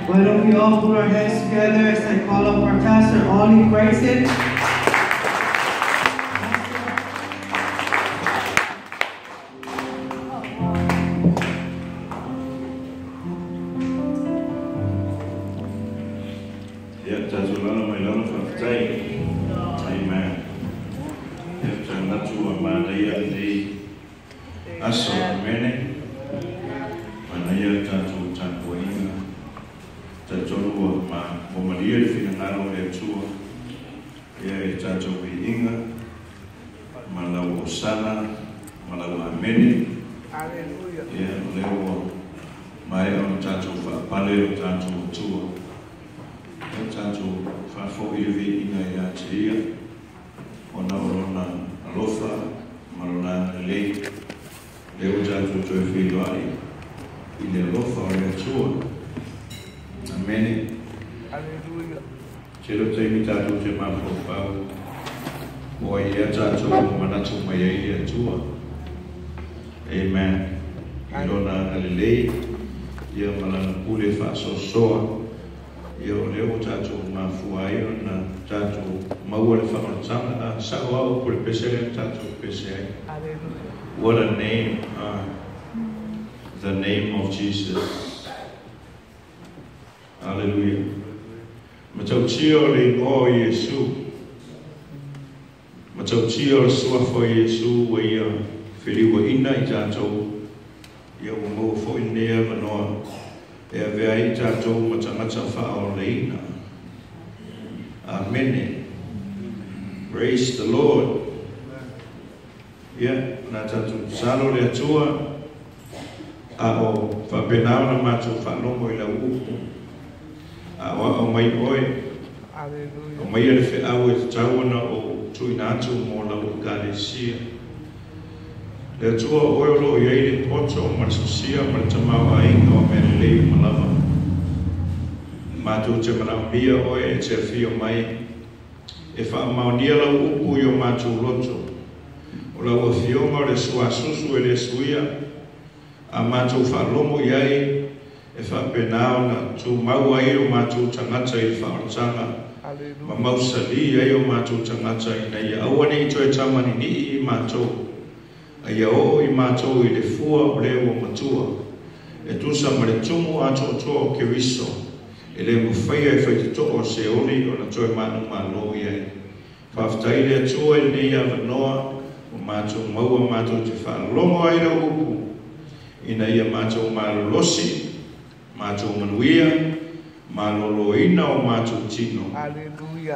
Why don't we all put our hands together as I call up our pastor, Ollie Bryson. Amen. Aso mene manaia tatou tapuaiga tatonu ua ma ua malia le finagalo o le Atua ia e tatou viiga ma lau osana ma lau amene. Ia o lea ua maea ona tatou faapale o tatou Atua ia tatou faafo'i le viiga ia te ia ona o lona alofa ma lona agalelei lea ua tatou toe feiloai i le alofa o le Atua. Amene. Tele o taimi tatou te mafaufau po ai ea tatou ua manatu mai ai le Atua. Amen. I lona agalelei ia ma lana pule faasoasoa ia o lea ua tatou mafua ai ona tatou maua le faaolataga a sa'o a upu le pese lea na tatou pese ai. What a name, the name of Jesus. Hallelujah. Matautia o le igoa o Iesu. Matautia o le suafa o Iesu ua ia feliuaina i tatou ia ua maua fo'i lenei avanoa e avea ai i tatou ma tagata faaolaina. Amene. Praise the Lord. Ia, na tatou tatalo le Atua, a o faapena ona matou faalogo i lau upu, a o aao mai oe, aumaia le feau e tatau ona ou tuuina atu mo lau Ekalesia. Le Atua o oe o lo o i ai le poto ma le sosia ma le tamaoaiga o mea lelei uma lava. Matou te manaomia oe e te afio mai e faamaonia lau upu i o matou loto. O lau Afioga o le suasusu e le suia, a matou faalogo i ai, e faapena ona tumau ai o matou tagata i le faaolataga, ma mausali ai o matou tagata ina ia aua ne i toe tamaninii i matou, a ia oo i matou i le fua o le ua matua, e tusa ma le tumu atoatoa o Keriso, e le mafaia e faitotoa o Seoli ona toe manumalo i ai. Faafetai i le Atua i lenei avanoa ua matou maua matou te faalogo ai lau upu, ina ia matou malolosi, matou manuia, maloloina o matou tino,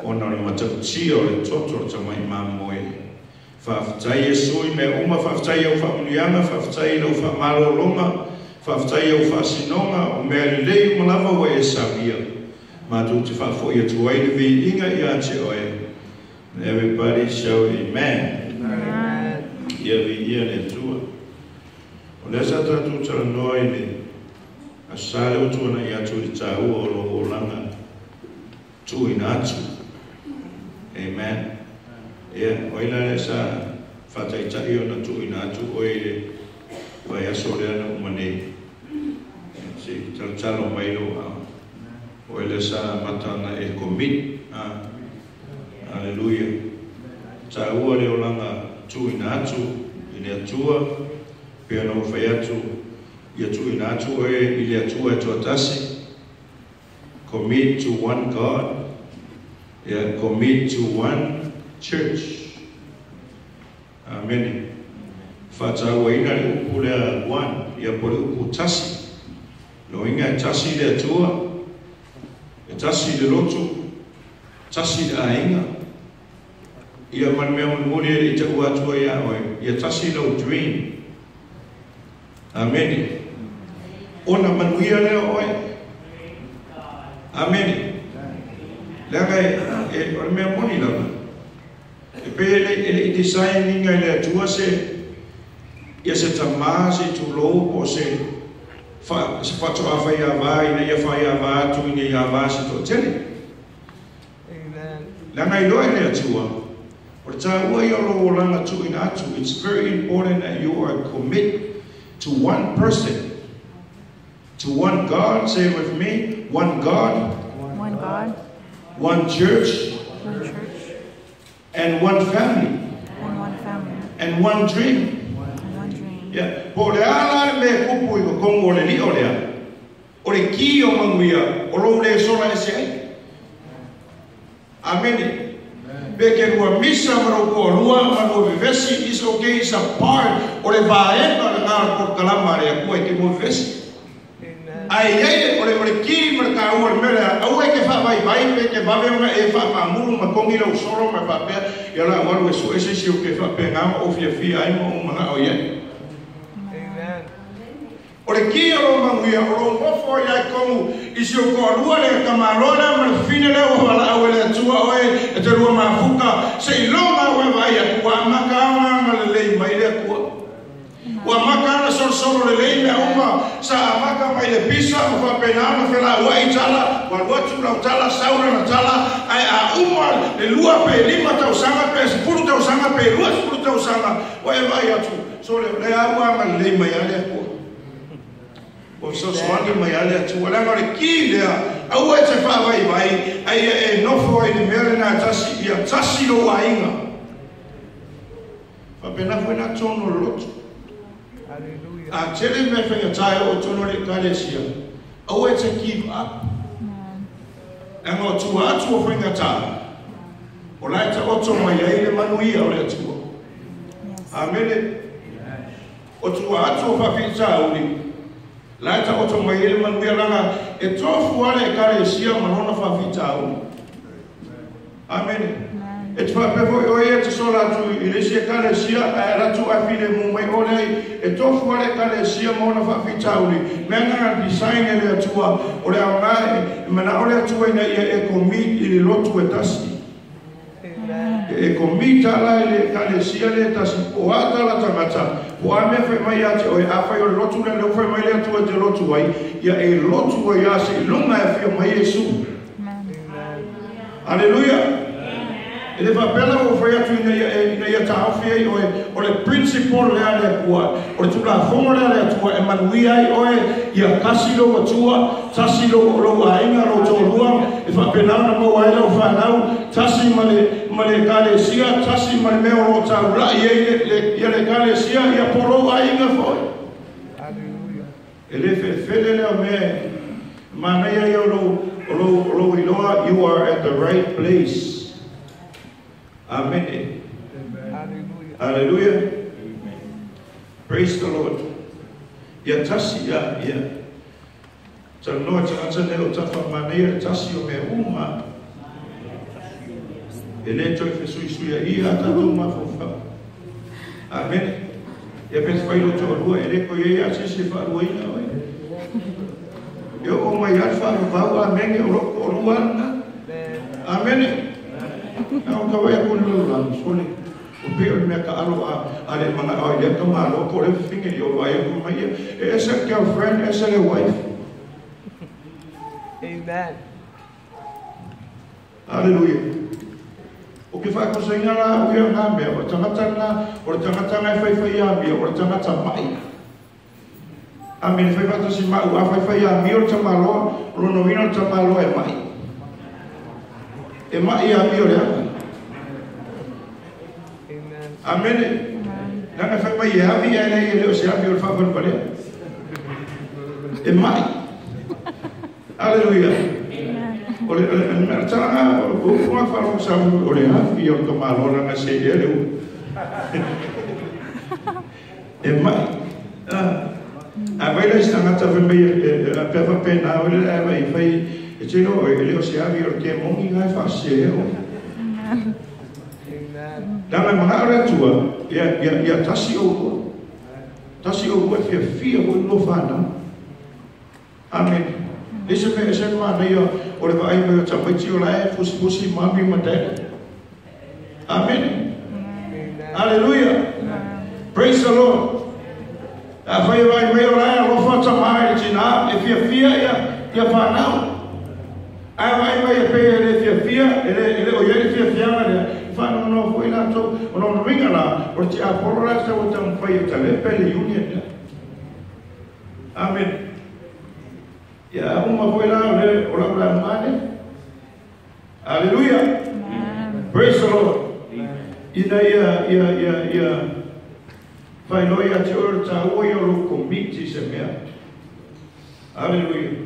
ona o le matautia o le toto o le tamai mamoe. Faafetai Iesu i mea uma, faafetai i au faamanuiaga, faafetai i lau faamalologa, faafetai i au faasinoga, o mea lelei uma lava ua e saunia. Matou te faafoi atu ai le viiga ia te oe. And everybody shout amen. Amen. Ia viia le Atua. O lea sa tatou talanoa i le Aso Sa lea ua tuanai atu i le taua o lou olaga tuuina atu. Amen. Ia, o ai la lea sa faataitai ona tuuina atu oe i le vaiaso lea na uma nei? Se i talotalo mai lou ao. O oe lea sa amata ona e commit. A. Aleluia. Taua le olaga tuuina atu i le Atua, pei ona ou fai atu, ia tuuina atu oe i le Atua e toatasi. Commit to one God, ia commit to one church. Amene. Faatauaina le upu lea one, ia po o le upu tasi. Loiga e tasi le Atua, e tasi le loto, tasi le aiga. Ia ma le mea mulimuli e le i taua atu ai ia oe, ia tasi lau dream. Amene. Ona manuia lea o oe. Amene. Leaga e, e, o le mea moni lava, e pei e le, e le i design iga e le Atua se, ia se tamā, se itulou, po o se, fa, se faatoa faiavā ina ia faiavā atu ina ia avā se toatele. Leaga e iloa e le Atua, o le taua ia o lou olaga tuuina atu, it's very important that you are commit to one person, to one God, say it with me, One God, One God, one church, one church, and one family, and one family, and one dream. and one dream. Ia, po o le a la le mea e kupu i totonu o le lio lea, o le ki o manuia, o lou le sola ese ai. Amene. Pe ke lua misa ma lou toalua ma lua vevesi, is okay, is a part o le vaega lena o le polokalama a le Atua e te lua vevesi. Ae i ai le, o le, o le ki ma le taua o le mea lea, aua e te faavaivai pe te vave ona e faafamulu ma togi lau solo ma faapea, ia la ua alu e sue se isi ou te faapena ma ou fiafia ai ma ou manao i ai. O le ki o lou manuia, o lou nofo ai la i totonu i si ou toalua lea, tamaloa lea ma le fafine lea ua valaau e le Atua oe e te lua mafuta, seiloga ua e vaai atu ua amata ona agalelei mai le Atua. Ua amata ona solosolo lelei mea uma, sa amata mai le pisa ma faapena ona felauai tala, ua alu atu lau tala, sau lana tala, ae a uma le 2 pe 5 tausaga pe 10 tausaga pe 20 tausaga, ua e vaai atu, sole, o lea ua agalelei mai lava le Atua. Ua fesoasoani mai lava le Atua. Leaga o le ki lea, aua e te faavaivai, a ia e nofo ai i le mea lena e tasi, ia tasi lou aiga. Faapena foi la tonu o le loto. A tele mea faigata e oo i tonu o le Ekalesia, aua e te give up. Leaga o tua atu o faigata, o la e taoto mai ai le manuia o le Atua. Amene. O tua atu o faafitauli, la e taoto mai ai le manuia, leaga e tofu lava le Ekalesia ma lona faafitauli. Amene. E te faapea foi oe ia te sola atu i le isi Ekalesia, ae alu atu ae filemu mai o leai, e tofu lava le Ekalesia ma ona faafitauli. Mea na na design e le Atua, o le aoga e manao le Atua ina ia e commit i le lotu e tasi. E commit la i le Ekalesia le e tasi, po o a tala tagata, po o a mea fai mai ia te oe, afai o le lotu lea lea ua fai mai le Atua e te lotu ai, ia e lotu ai lava seiloga e afio mai Iesu. Aleluia! E le faapea la ua ou fai atu ina ia e, ina ia taofi ai oe, o le principle lea a le Atua, o le Tulafono lea a le Atua e manuia ai oe, ia tasi lou Atua, tasi lou, lou aiga, lou toalua, e faapena ona maua ai lau fanau, tasi ma le, ma le Ekalesia, tasi ma le mea o lo o taulai ai le, le, ia le Ekalesia, ia po o lou aiga foi. E le felefele lea o mea e manaia ia o lou, o lou, o lou iloa, you are at the right place. Amene. Hallelujah. Praise the Lord. Ia tasi, ia, ia. Talanoa tagata nei o tafa manaia le tasi o mea uma. E le toe fesuisuiaia a tatou mafaufau. Amene. Ia pe fai lou toalua, e le toe i ai lava se isi e faaluaina oe. E oo mai lava le faavavau, amene, o lou toalua lava lena. Amene. A o tau ai aku i le lalolagi, sole, ua pei o le mea taalo a, a le manao ai lea tamaloa po o lea fafine i o vaai aku mai ia, e ese le girlfriend, ese le wife. Amen. Aleluia. O ke faatusaina la au ia o nā mea, o le tagata lena, o le tagata na e faifai amio, o le tagata maʻi. Amene, fai faatasi ma au, a faifai amio le tamaloa, o lona uiga o le tamaloa e maʻi. E maʻi amio leaga. Amene. Leaga e fai mai e avi, ae leai e le o se avi o le faavalevalea. E maʻi. Aleluia. O le, o le, o le talaga, o upu na faalogo sa o le afi o le tamaloa leaga e seea le ulu. E maʻi. A vai la isi tagata fai mai e, pe a faapena oe le ae vai fai e te iloa oe e le o se avi o le kemoni la e faasese ai oe. Leaga e manao le Atua ia, ia, ia tasi outou. Tasi outou e fiafia foi lua fanau. Amene. E se mea ese le manaia o le vaai mai o tamaiti o la e fusifusi mami ma daddy. Amene. Aleluia. Praise the Lord. Afai e vaai mai o la e alofa tama i le tina, e fiafia ia, ia fanau. Ae vaai mai e pei e le fiafia, e le, e le o i ai le fiafiaga lea, e faanoanoa foi latou. O lona uiga la, o le tiapolo la e sau e taumafai e talepe le union lea. Amene. Ia uma foi la o le, lau lauga lea. Hallelujah. Amen. Praise the Lord. Ina ia ia ia ia faailoa ia te oe le tāua ia o lou komiti i se mea. Hallelujah.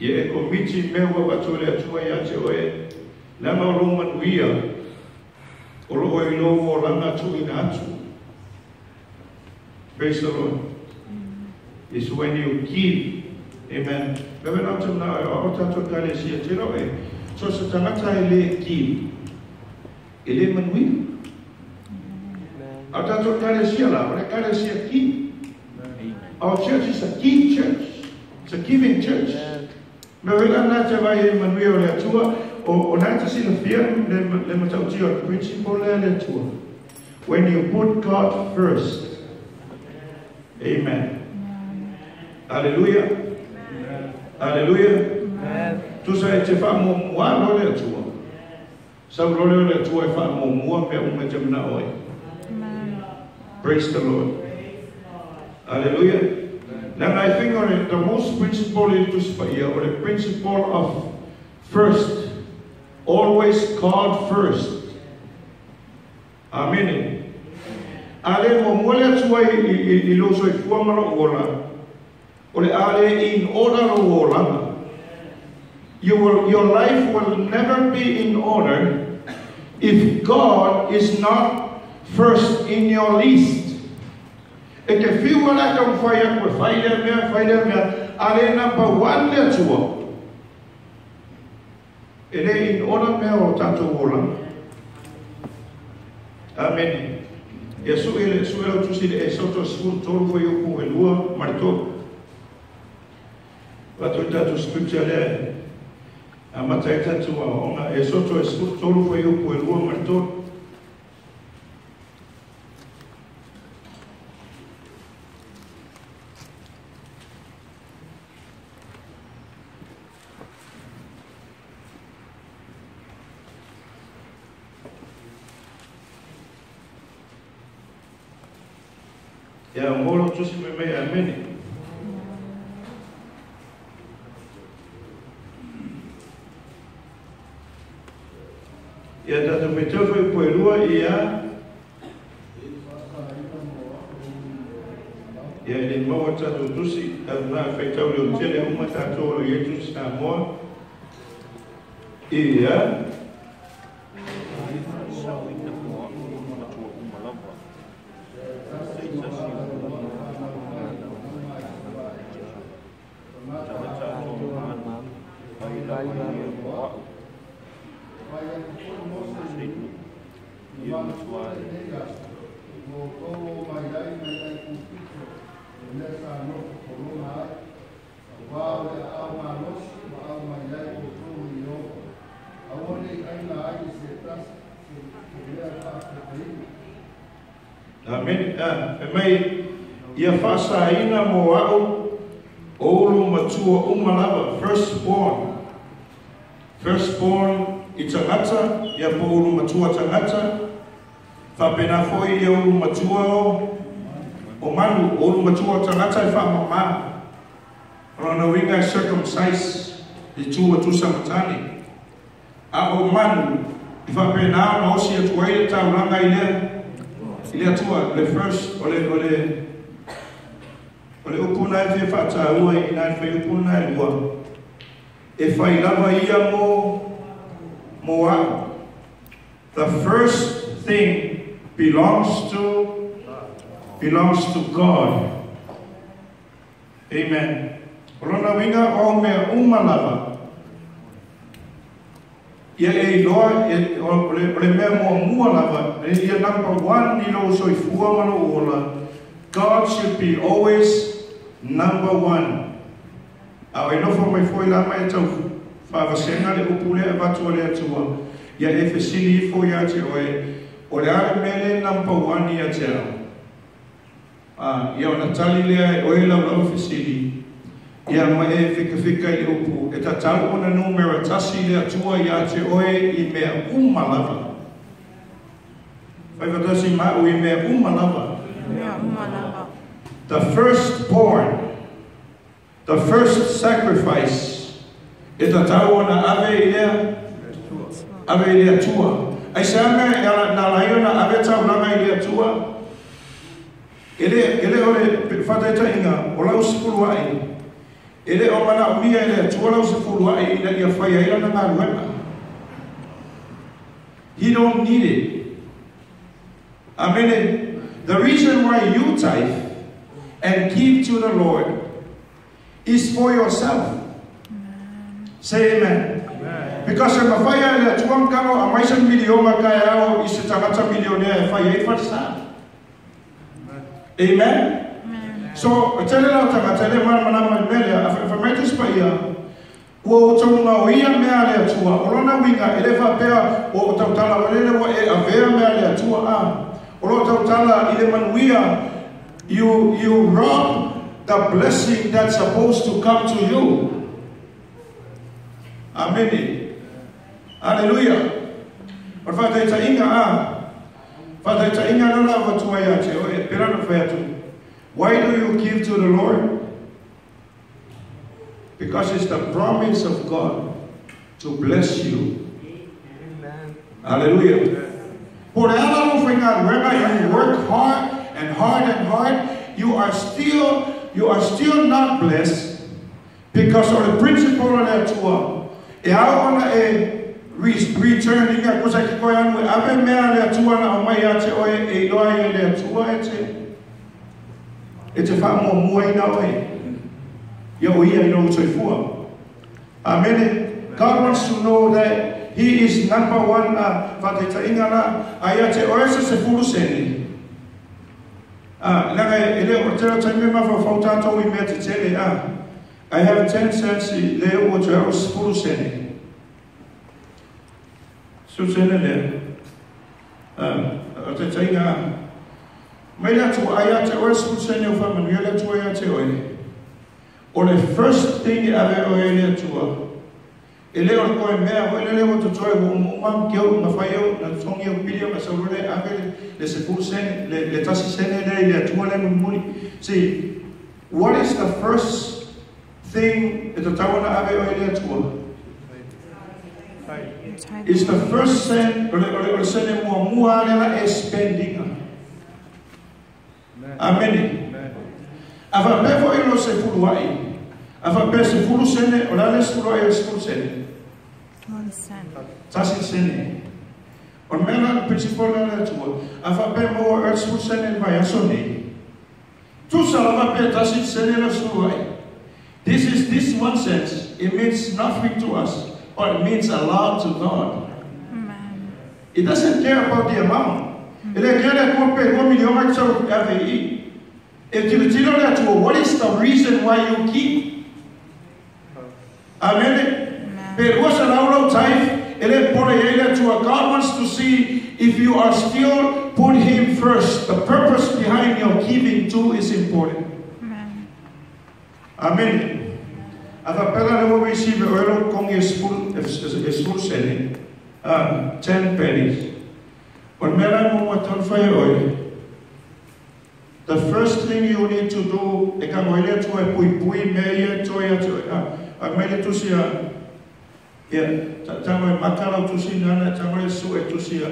Ia e komiti i mea ua avatu e le Atua ia te oe, leaga o lou manuia o lo o i lou olaga tuuina atu. Praise the Lord. It's when you give. Amen. Veve nā te mna o tātou ekalesia te rau e. So se tagata e le give, e le manuia. A o tātou ekalesia la, o le ekalesia give. Our church is a give church. It's a giving church. Mea foi la na te vaai ai i manuia o le Atua, o, o na te silafia le, le matautia o le principle lea le Atua. When you put God first. Amen. Hallelujah. Hallelujah. Tusa e te faamuamua loa le Atua. Sau loa lea o le Atua e faamuamua mea uma e te manao ai. Praise the Lord. Hallelujah. Leaga I think o le the most principle i le Tusi Paia o le principle of first. Always God first. Amene. A le muamua le Atua i, i, i lou soifua ma lou ola, o le a le in order lou olaga. You will, your life will never be in order if God is not first in your list. E te whiu a le taumafai atu e fai lea mea, fai lea mea, a le number one le Atua. E le in order mea o tatou olaga. Amene. Ia sue le sue lau tusi le Esoto 13 fuaiupu e 2 ma le 3. Avatu ai tatou scripture lea e amata ai tatou aoaoga. Esoto 13 fuaiupu e 2 ma le 3. Ia mo lou tusi mai mai. Amene. Ia tatou faitau fuaiupu e lua ia Ia e le maua tatou tusi, tatou na faitau leotele uma tatou o lo o i ai tusi Samoa. Ia. Amene. A, fai mai, Ia faasaina mo a'u o ulu matua uma lava, first born, first born i tagata, ia po ulu matua tagata, faapena foi ia ulu matua o, o manu, o ulu matua o tagata e faamamā. O lona uiga e circumcise i tu atu samatani. A o manu, i faapena ona osi atu ai le taulaga i lea, i le Atua, le first, o le, o le, o le upu na e fia faataua i ina i le fuaiupu lena e lua, e fai lava ia mo, mo a'u. The first thing belongs to, belongs to God. Amen. O lona uiga, o mea uma lava, ia e iloa, e, o, le, o le mea muamua lava, e ia number one i lou soifua ma lou ola, God should be always number one. A o e nofo mai foi la ma e tau faavasega le upu lea e avatu e le Atua, ia e fesili ifo ia te oe, o le a le mea lea e number one ia te au? A, ia ona tali lea e oe lau lava fesili, ia ma e fikafika i le upu, e tatau ona numera tasi le Atua ia te oe i mea uma lava. Fai faatasi ma au i mea uma lava. Mea uma lava. The first born, the first sacrifice E tatau ona ave i lea ave i le Atua. Ai se ame e ala na lai ona ave taulaga i le Atua. E le o le faataitaiga o lau sefulu ai. E le o manaomia e le Atua lau sefulu ai ina ia fai ai lana galuega. He don't need it. Amen. The reason why you tithe and give to the Lord is for yourself. Say amen. Amen. Because e mafai e le Atua mkano a mai se miliona ka e ao i se tagata milionea e fai ai falesa. Amen. Amen. So, tele lau tagata le mana mana mai mele a fa mai te spaia. Ua o taunga o ia mea le Atua. O lona winga e le faapea o tautala o lele ua e avea mea le Atua a. O lo tautala i le manuia. You rob the blessing that's supposed to come to you. Amen. Hallelujah. O le faataitaiga a. Faataitaiga la la vatua ia te oe, pera na whai atu. Why do you give to the Lord? Because it's the promise of God to bless you. Amen. Hallelujah. For the you work hard and hard and hard, you are still not blessed because of the principle of that tour. E au ona e return inga kusa ki koe anu e ave mea le Atua na o mai ate oe e iloa i le Atua e te whaamua ina oe. Ia o ia ina o toifua. Amen. God wants to know that He is number one. Whataitainga la ai ate oe se se fulu sene. Langa e le o tera taime mawha whautatou i mea te tele. I have 10 cents i le o te au se fulu sene. Su sene lea. O te tainga. Mai le Atua ai ate oe se fulu sene o whamanuia le Atua ia te oe. O le first thing e ave oe le Atua. E le o le koe mea, o le o te toe o umam keu nga whai au, na tongi au pili au, saurore ave le se fulu sene, le tasi sene le i le Atua le mulimuli. See, what is the first thing e te tau ona ave oe le Atua? It's the first cent, o le sene mua mua lela e spendinga. Amen. Awa pefo ilo se fulu ai. Awa pe se fulu sene, o lale se fulu ai o se fulu sene. 1 cent. Tasi sene. O mea la principal la le Atua. Awa pe mua o se fulu sene vai aso nei. Tusa lava pe tasi sene la se fulu ai. This is this 1 cent. It means nothing to us, but it means a lot to God. Amen. It doesn't care about the amount. E le kere kua pe 1 miliona ki sau ave. E tiro le Atua, what is the reason why you keep? Amen. Pe rua sa lau tithe, e le pore e le Atua. God wants to see if you are still put Him first. The purpose behind your giving too is important. Amen. Amen. Ava pela le wo receive oelo kongi e sene, 10 pennies. O mea mo mo ton whai oe. The first thing you need to do, e ka ngoile atu e pui pui me ia toi atu, a mele tusi a, ia, tango e makala tusi nana, tango e su e tusi a,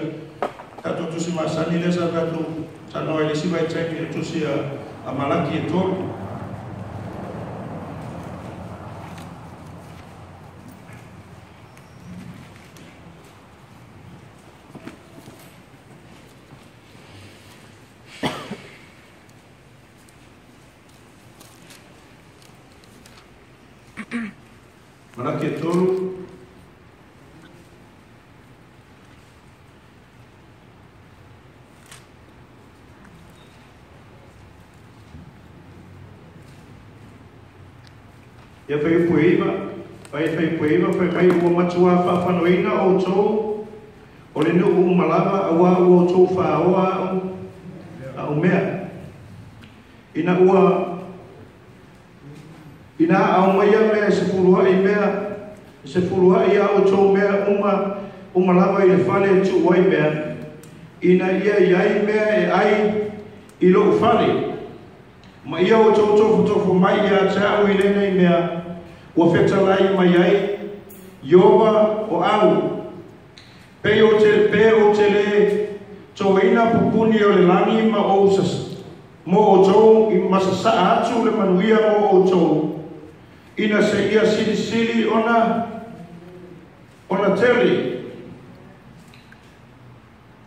tato tusi masani lesa tato, tano e lesi vai taimi e tusi a malaki e tolu. Malaki e tolu. Ia whai pueiva, whai pueiva, whai mai ua matua whawhanoina o tō, o le nuu umalava a wā ua tō whaoa au mea. Ina ua, ina au mai a mea se fuluai mea, se fuluai a o tō mea umalava i le whale tu wai mea, ina ia iai mea e ai i lou whale. Ma ia o tō tofu tofu mai ia te au i lenei mea, ua whetalai mai ai, Ieova o au. Pe o te pe o te le toina pupuni o le lagi ma ou mo outou i masasa'a atu le manuia mo outou ina seia silisili ona tele.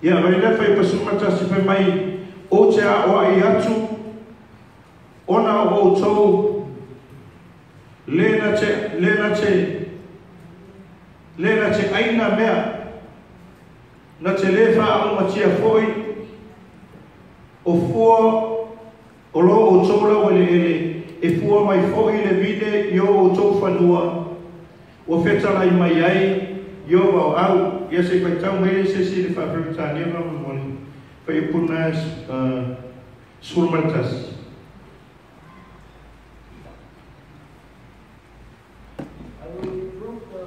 Ia vai le fai pasuma tasi fai mai o te a'oa'i atu ona o outou le na te le na te le na te aina mea na te lē faaumatia fo'i o fua o lo outou laueleele e fua mai fo'i le vine i o outou fanua ua fetalai mai ai Ieova o au. Ia se i faitau mai le se isi i le faaperetania faamolemole fuaiupu 11. I will rebuke the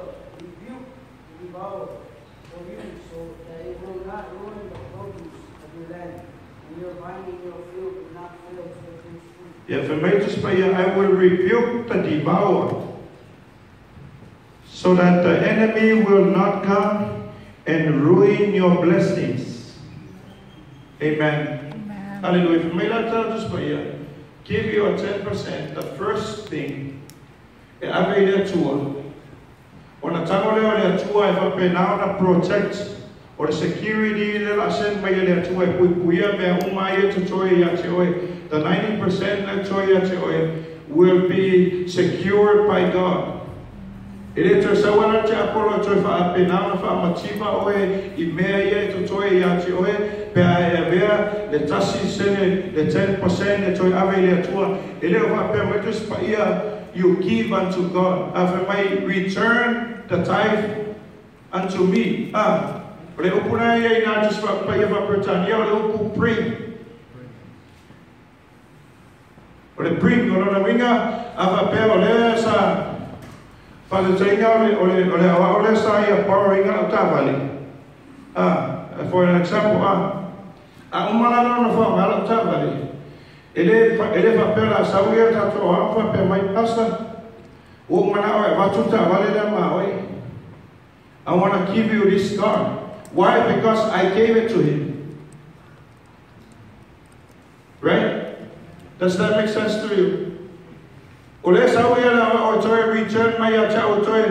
devourer for you, so that it will not ruin the produce of your land, and your vine in your field will not fail to produce fruit. Ia fai mai Tusi Paia, I will rebuke the devourer, so that the enemy will not come and ruin your blessings. Amen. Amen. Hallelujah. Fai mai la tala Tusi Paia, give your 10%, the first thing, e ave i le Atua. Ona tago lea o le Atua e faapena ona protect o le security le la send mai e le Atua e puipuia mea uma ai e totoe ia te oe. The 90% le totoe ia te oe will be secured by God. E le toe sau ana te apolo e toe faapena ona faamativa oe i mea ia e totoe ia te oe pe a e avea le 1 sene le 10% e toe ave i le Atua. E le o faapea mai Tusi Paia you give unto God. A fai mai return the tithe unto me. Ah, o le upu na ia i nā Tusi Paia faaperetania o le upu bring. O le bring o lona uiga a faapea o lea sa faataitaiga o le aoao lea sa ia borrowinga lau taavale. Ah, for an example, ah, a uma la ona faaaoga lau taavale. E le faapea la sau ia tatou aoao faapea mai pastor ua ou manao e avatu taavale lea ma oe. I want to give you this car. Why? Because I gave it to him. Right? Does that make sense to you? O le sau ia la o toe return mai ia te au toe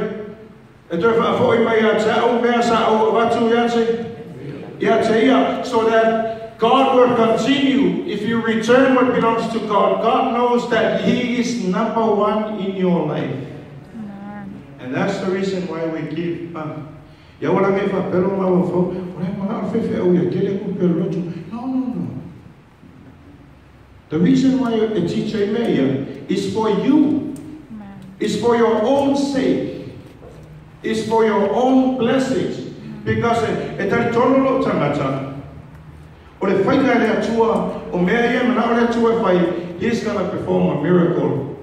e toe faafoi mai ia te au mea sa au avatu ia te ia so that God will continue. If you return what belongs to God, God knows that He is number one in your life. Amen. And that's the reason why we give. Ah. Ia wala me fa pelo ma wa fo, o le mana o fefe au ia kele ku pelo lotu. No. The reason why a teacher me ia is for you. Amen. It's for your own sake. It's for your own blessings. Because e talitonu lou tagata, o le faiga e le Atua, o mea ia mana o le Atua e fai, He's gonna perform a miracle.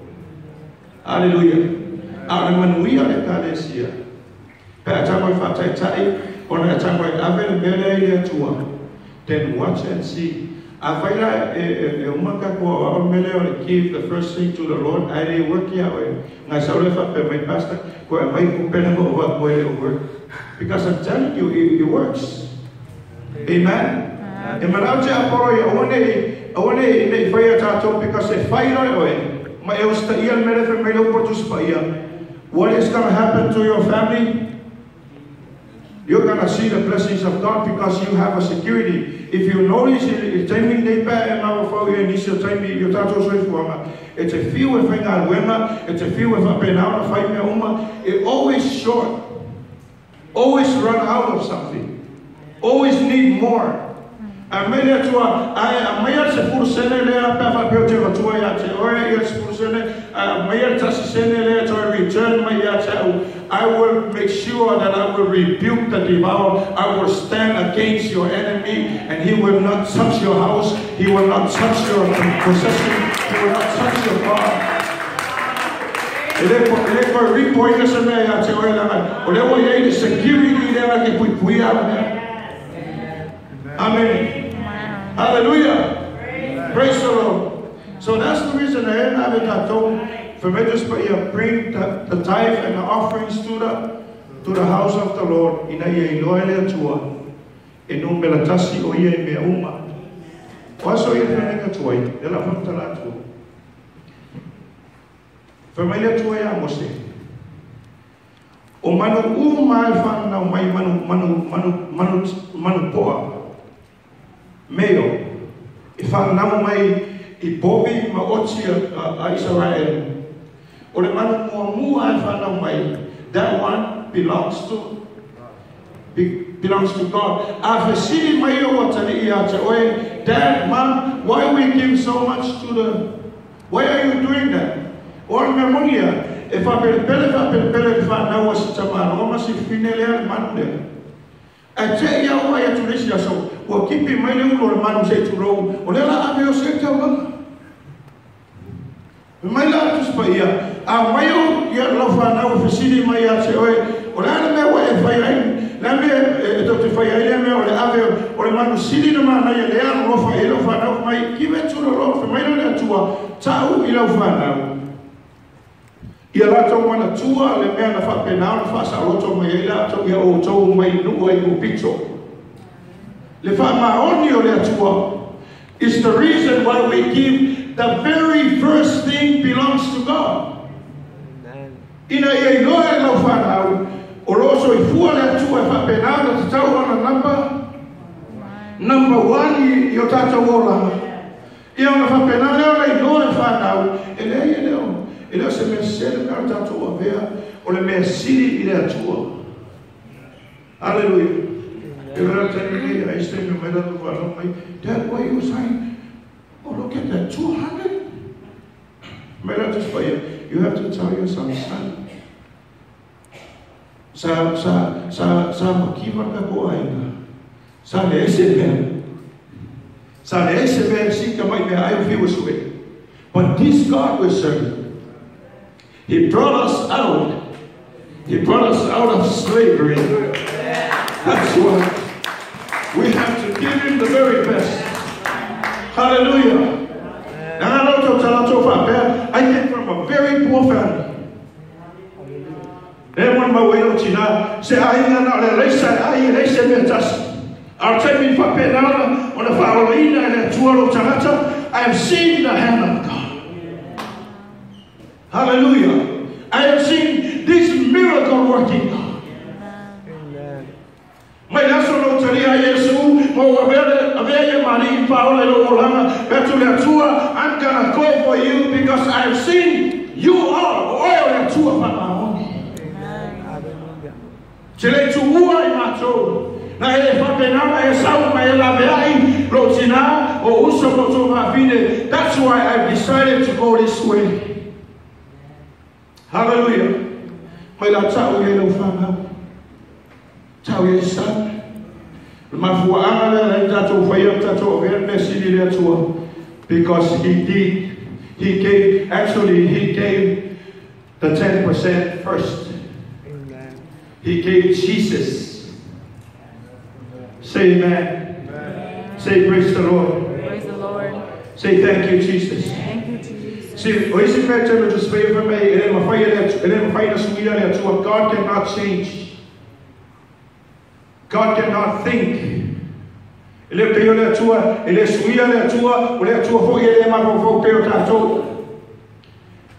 Hallelujah. A o le manuia le ekalesia. Pe a tago e faataitai, ona e tago e ave le mea lea i le Atua. Then watch and see. A fai la e uma ka kua o le mea lea o le give the first thing to the Lord, ai le work ia oe. Ngai sau le faapea mai pastor, ko e mai ku pena mo wa ko e le work. Because I'm telling you, it works. Amen. E manao te aporo ia aua nei nei fai a tātou because e fai loe oe. Ma e usta ia le mele fe mai le upo Tusi Paia. What is going to happen to your family? You're going to see the blessings of God because you have a security. If you notice, i taimi nei pa e maua fau ia nisi o taimi i o tātou soifuaga, e te fiu e faigaluega, e te fiu e faapena ona fai mea uma, it always short. Always run out of something. Always need more. A mai le Atua, ai a mai al 10 sene lea pe faapea o te avatua ia te oe ia 10 sene, a mai al 1 sene lea toe return mai ia te au. I will make sure that I will rebuke the devourer. I will stand against your enemy and he will not touch your house. He will not touch your possession. He will not touch your car. E le koe ripo ina se mea ia te oe langa. O le ua iai le security lea ke puipuia mea. Amen. Hallelujah. Praise the Lord. So that's the reason I have it at home. For me just put you bring the tithe and the offerings to the to the house of the Lord, ina ia iloa e le Atua, e numera tasi o ia i mea uma. O aso ia whanenga tuai, le la whamtala atua. Whamai le Atua ia Mose. O manu uma e whanau mai manu, manu, manu, manu, manu poa. Meo, e whanau mai i povi ma oti a Israel. O le manu mua mua e whanau mai, that one belongs to God. A fesili mai o watani ia te oe, Dad, Mom, why we give so much to the, why are you doing that? O le mea moni ia, e whapelepele, whapelepele le whanau a si tamaloa ma si whine lea le manu lea. A te ia o ai atu lesi aso, ua kipi mai le ulo le manu se turou, o lea la ave o se taulanga. Mai la atu spa ia, a mai o ia lau whanau e fesili mai ia te oe, o le ana mea ua e whai ai, le mea e tau te whai ai le mea o le ave o le manu sili na mana ia le alo lofa e lau whanau mai, give it to the Lord, whai mai le atua, tau i lau whanau. Ia lātou mana tua le mea na whapenau na whaasaloto mai ai lātou ia o tau mai nua i upito. Le whaamaoni o le atua is the reason why we give the very first thing belongs to God. Amen. Ina ia iloa e lau whanau, o loso i fua le atua e whapenau na te tau ona number one i o tātou olanga. Ia ona whapenau leo na iloa e whanau, e lea ia leo. E leo se mea sele mea o tātou avea, o le mea sili i le atua. Hallelujah. E rā tēnei nei, ai se mea mai rātou whanau mai, Dad, why you saying, oh, look at that, 200? Mai rātou spa ia, you have to tell your son, son, sa, sa, sa, sa makiwa ka ko ainga, sa le ese mea, sa le ese mea, sika mai mea ai o whiwa sue. But this God we're serving, He brought us out. He brought us out of slavery. That's why we have to give Him the very best. Hallelujah. I came from a very poor family. I have seen the hand of God. Hallelujah. I have seen this miracle working God. Amen. Mai aso no taria Yesu, mo avea mari paola lo olanga, betu le atua, I'm gonna go for you because I have seen you are oil le atua pa maoni. Amen. Hallelujah. Tele tuua i matou. Na e whapenana e sau mai e laveai, lo tina, o uso mo tō mawhine. That's why I've decided to go this way. Hallelujah. Mai la tau ia lau whanau. Tau ia son. Le mafuaanga lea lai tātou whaia tātou avea mea sili le atua. Because he did. He gave, actually he gave the 10% first. Amen. He gave Jesus. Say amen. Amen. Say praise the Lord. Praise the Lord. Say thank you, Jesus. Thank you, Jesus. See, o isi mea tēnei te spea wha mei, e le mawhai na suia le atua. God cannot change. God cannot think. E le peo le atua, e le suia le atua, o le atua fo i e le mawhau peo tātou.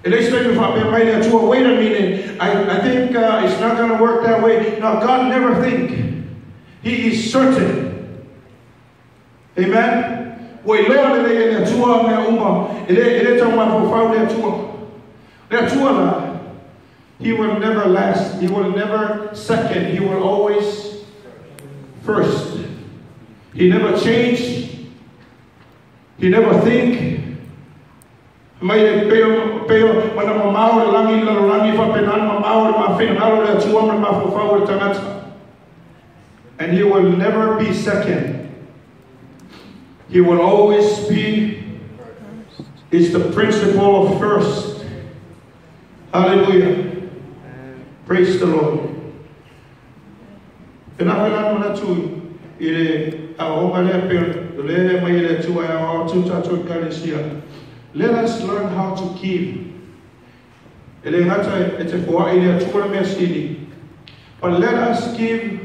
E le spea wha mea mai le atua, wait a minute, I think it's not going to work that way. No, God never think. He is certain. Amen? Ua iloa le lei le atua mea uma, e le tau mafofau le atua. Le atua la, He will never last, He will never second, He will always first. He never change, He never think. Mai le peo, peo, mana mamao le langi, le langi, whapenan mamao le mawhenalo le atua, le mafofau le tangata. And He will never be second. He will always be, it's the principle of first. Hallelujah. Amen. Praise the Lord. E nā whaelana manatu i le aoga lea peo, le mai le atua e ao atu tātou i kalesia. Let us learn how to give. E le ngata e te whoa i le atua le mea sili. But let us give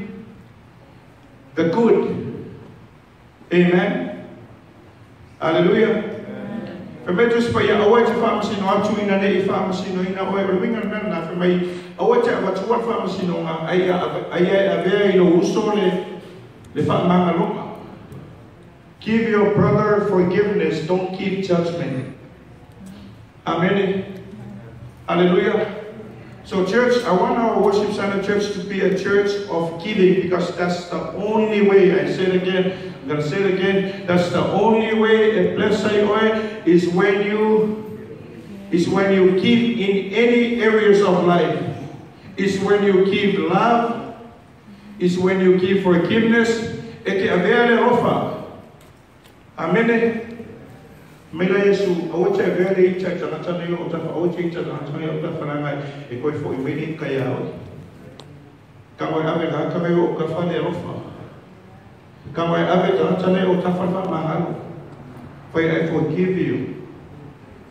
the good. Amen. Hallelujah. Fa mai Tusi Paia, aua e te faamasino atu ina ne i faamasinoina oe. O le uiga le mea lena, fai mai, aua e te avatua le faamasinoga, a ia e avea i lou uso le faamagaloga. Give your brother forgiveness, don't keep judgment. Amen. Hallelujah. So church, I want our worship center church to be a church of giving, because that's the only way. I say it again, I'm going to say it again. That's the only way a bless is when you give in any areas of life. It's when you give love. It's when you give forgiveness. E te avea le alofa. Amen. Mela Yesu, aua te avea le ita i tagata nei o tafa, aua te ita tagata nei o tafa langai, e koe fo i meni kai ao. Ka ngoi ave tagata nei o tafa le alofa. Ka ngoi ave tagata nei o tafa le mangalo. Fai, I forgive you.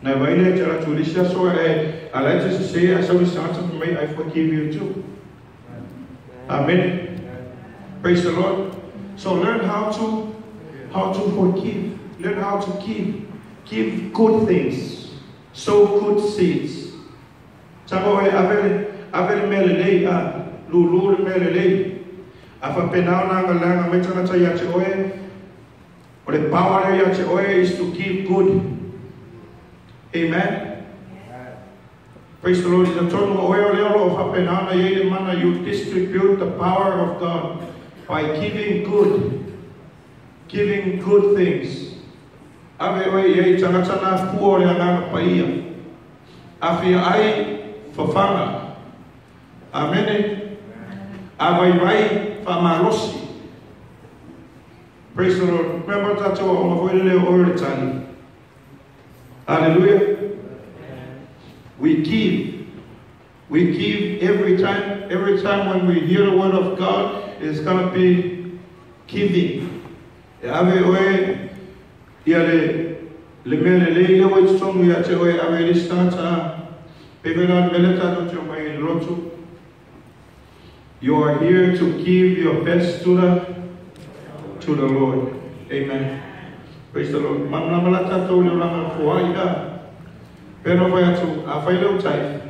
Na vaile te ala tulisia so e ala te se a sauli sangata mai, I forgive you too. Amen. Praise the Lord. So learn how to forgive. Learn how to give. Give good things. Sow good seeds. Tango e avele mele lei a lulu le mele lei. Afa penao na ngalanga mai tangata ia te oe. O le power ia te oe is to give good. Amen. Praise the Lord. Ina tonu oe o leo lo fa penao na ia le mana, you distribute the power of God by giving good. Giving good things. Ave oe ia i tangata nā pua o le anganga paia. Awhia ai whawhanga. Amene. A vai vai whamalosi. Praise the Lord. Remember tātou o ngā leo o le tani. Hallelujah. We give. We give every time. Every time when we hear the word of God, it's going to be giving. Ave oe ia le mele le ia wai tonu ia te oe ave le stata pevela mele tato te mai lotu. You are here to give your best to the Lord. Amen. Praise the Lord. Mamla tato le langa fua ia. Pero vai atu a fai leu tai.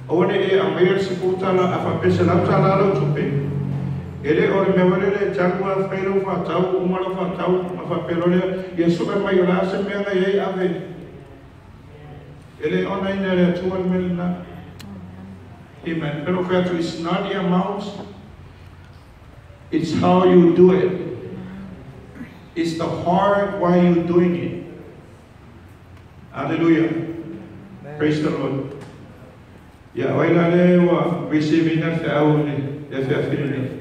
Awane e a mai se putala a fa pese la tala lo tupe. Ele o le mea le tangua whairo whatau, umalo whatau, ma whapelolea, ia suka mai o la se mea ngai ei ave. Ele ona ina le atua le mele na. Amen. Pero whatu, it's not the amount, it's how you do it. It's the heart why you're doing it. Hallelujah. Amen. Praise the Lord. Ia waila le wa receiving na whiau ne, e whiawhiri ne.